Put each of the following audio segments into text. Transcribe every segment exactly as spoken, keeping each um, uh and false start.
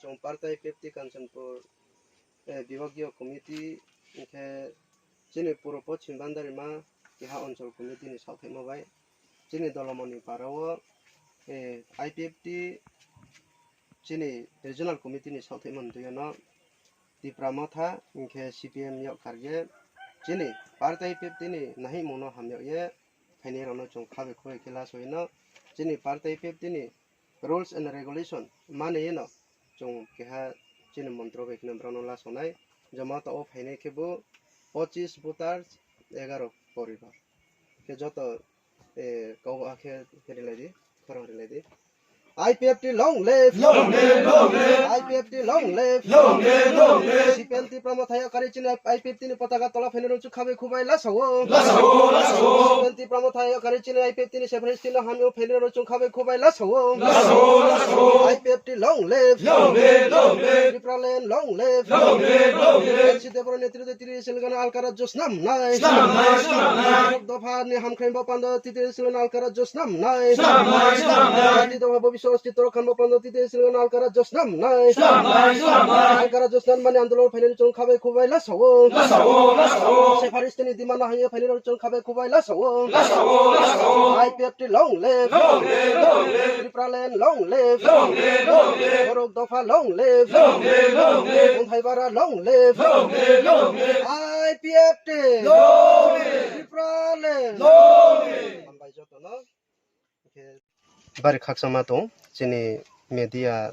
Chwng partai I P F T Kanchanpur, eh, Bibhagiyo Committee, hwnkhe chini Puro Pochim Bandarima keha Onchol Committee ni saohthaima bai chini Dolomoni para o, eh, I P F T chini Regional Committee ni saohthaima ni twi no Tipra Motha hwnkhe C P M yok karye chini partai I P F T ni nahimung no hamyok ye phainai rok no chwng khabai khubai khe laso ino chini partai I P F T ni rules and regulation mani ino chwng keha chini montro bai kheno borokno lasonai. Joma ta o phainai khe bo pochis voters, egaro poribar. Khe joto, eh, kok ba khe rilai di, khorang rilai di. I P F T long live! Long live, long live! I P F T long live! Long live, long live! C P M Tipra Motha yok karwi chini I P F T ni potaka tola phainai rok chwng khabai khubai lasao. Lasao, lasao! C P M Tipra Motha yok karwi chini I P F T ni separate state no hamyo phainai rok chwng khabai khubai lasao. Lasao, lasao! I P F T long live! Long live, long live! Tipraland long live! Long live, long live! L C Debbarma netrito titiri selengano alkara josnam nai. Snam nai, snam nai! Dopha ni hamkrai bo pando titiri selengano alkara josnam nai. Snam nai, snam nai! Jati dopha bobiswar ostitto rokhan bo pando titiri selengano alkara josnam nai. Snam nai, snam nai! Alkara josnam mani andolon phainai chwng khabai khubai lasao. Lasao, lasao! Separate state ni demand no hamya phainai rok chwng khabai khubai lasao. Lasao, lasao! I P F T long live! Long live, long live! Tipraland long live! Long live, long live! Borok dopha long live! Long live, long live! Kunthai bara long live! Long live, long live! I P F T! Long live! Tipraland! Long live! Hambai jotono. Bari khakchangma tong chini media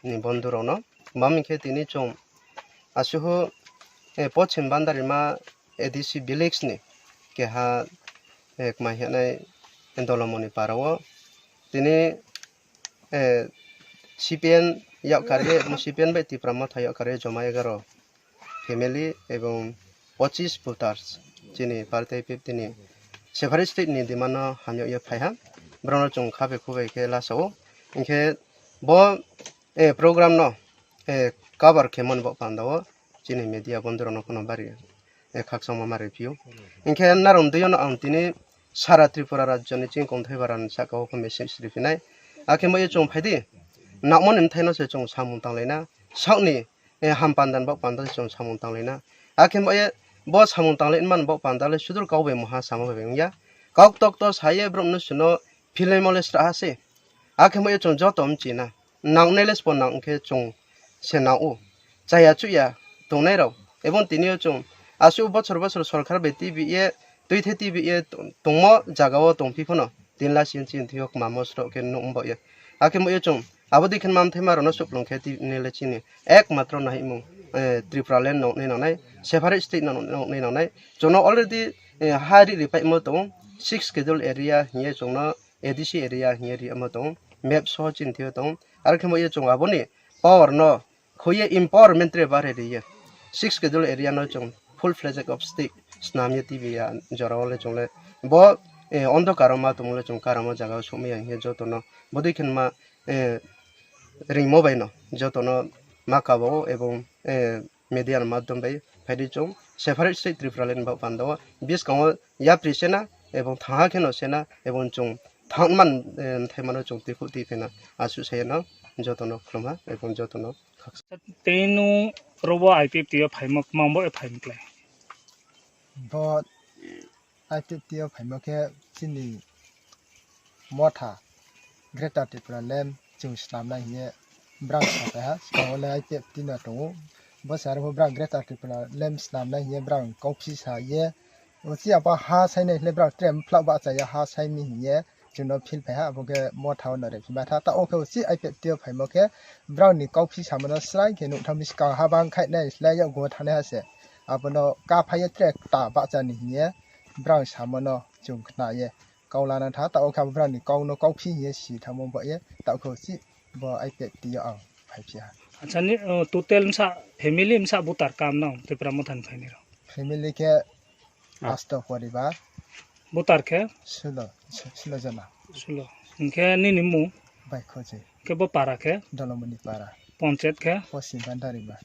ni bondhu rokno. Bam hinkhe tini chwng asuhu, eh, Pochim Bandarima A D C village ni keha, eh, kmai hwnwi Dolomoni para o tini, eh, C P M yok karwi, C P M bai Tipra Motha yok karwi joma egaro family ebong pochis voters chini partai I P F T ni separate state ni demand no hamyok ye phaiha, borokno chwng khabai khubai khe lasao. Hinkhe bo, eh, program no, eh, cover khe mani bo panda o chini media bondhu rokno phano bari, eh, khakchangma ma riphiu. Hinkhe narom twi no ang tini sara Tripura rajyo ni chini Kunthai bara ni saka o message riphinai. Akhe mo ye chwng phaidi, nangmani mthaino se chwng samung tanglaina, sakni eh, ham pandan bok panda chwng samung tanglaina. Akhe bo ye bo samung tanglai man bok panda le sudur kok bai moha sama bai wngya. Kok tok to saye borok no suno philai mole sra ha se. Akhe bo ye chwng joto mchina. Nang nai le spo nang khe chwng se nang u. Chaya chuya tongnai rok. Ebong tini yo chwng asu bochor bochor sorkar bai T V ye twi the T V ye tongmo jaga o tongphi phano tin la sin chin thiyok mamo srok khe nuk bo ye. Akhe bo ye chwng Abo dikhen mamthai ma rokno suplung khe tini le chini ekmatro nahimung, eh, Tripura land nokni nonai, separate state no nokni nonai. Chwngno already, eh, ha ri ripaimo tongo, six schedule area hiye chwngno A D C area hiye riyamo tongo, map soho chini thio tongo. Aro khe mo ye chwng aboni power no khoye empowerment re bare riye. Six schedule area no chwng full fledged of state snamye T V ya jora o le chwng le bo, eh, ondhokaro ma tongmo le chwng karamo jaga o sumya hiye jotono bo dikhen ma eh, ringmo bai no jotono ma kabo ebong, eh, media ni madhyom bai phaidi chwng separate state Tripura land bok panda o biskango yapri sena ebong thaha kheno sena ebong chwng thangman, eh, thaimano chwng twikhuk twi phena asu sayano jotono khulumha ebong jotono khaksa. Tei nung robo I P F T o phaima mambo e phaima klai. Bo I P F T o phaima khe chini motha Greater Tripura land chwng snamnai hiye brang sapaiha, swkango le I P F T no tongo. Bo se aro bo brang Greater Tripura land snamnai hiye brang kokphi sa ye. Ochi abo ha sainai hwnwi brang tre mphla bahcha ya ha saimani hiye. Chwngno phil phaiha, abo khe motha o narwk phima tha. Ta o khe usi I P F T o phaima khe brao ni kok phi samano srai khe nuk thang bisi kang ha bang khai nai slai yakgo thangnai ha se. Abono ka phai ye tre ta bahcha ni hiye brao samano chwng khna ye kok lana tha. Ta o khe abo brao ni kok no kok phi hiye si thangmo ba ye ta o khe usi bo I P F T o ang phai phiya. Acha ni, uh, total msa family msa butar kam nang Tripura motha ni phaini rok? Family khe Ah. Asto poribar. Butar khe? Sulo, su-, sulo jona. Sulo. Hingkhe nini mung? Baikhoji. Khe bo para khe? Dolomoni para. Ponchet khe? Posim Bandarima.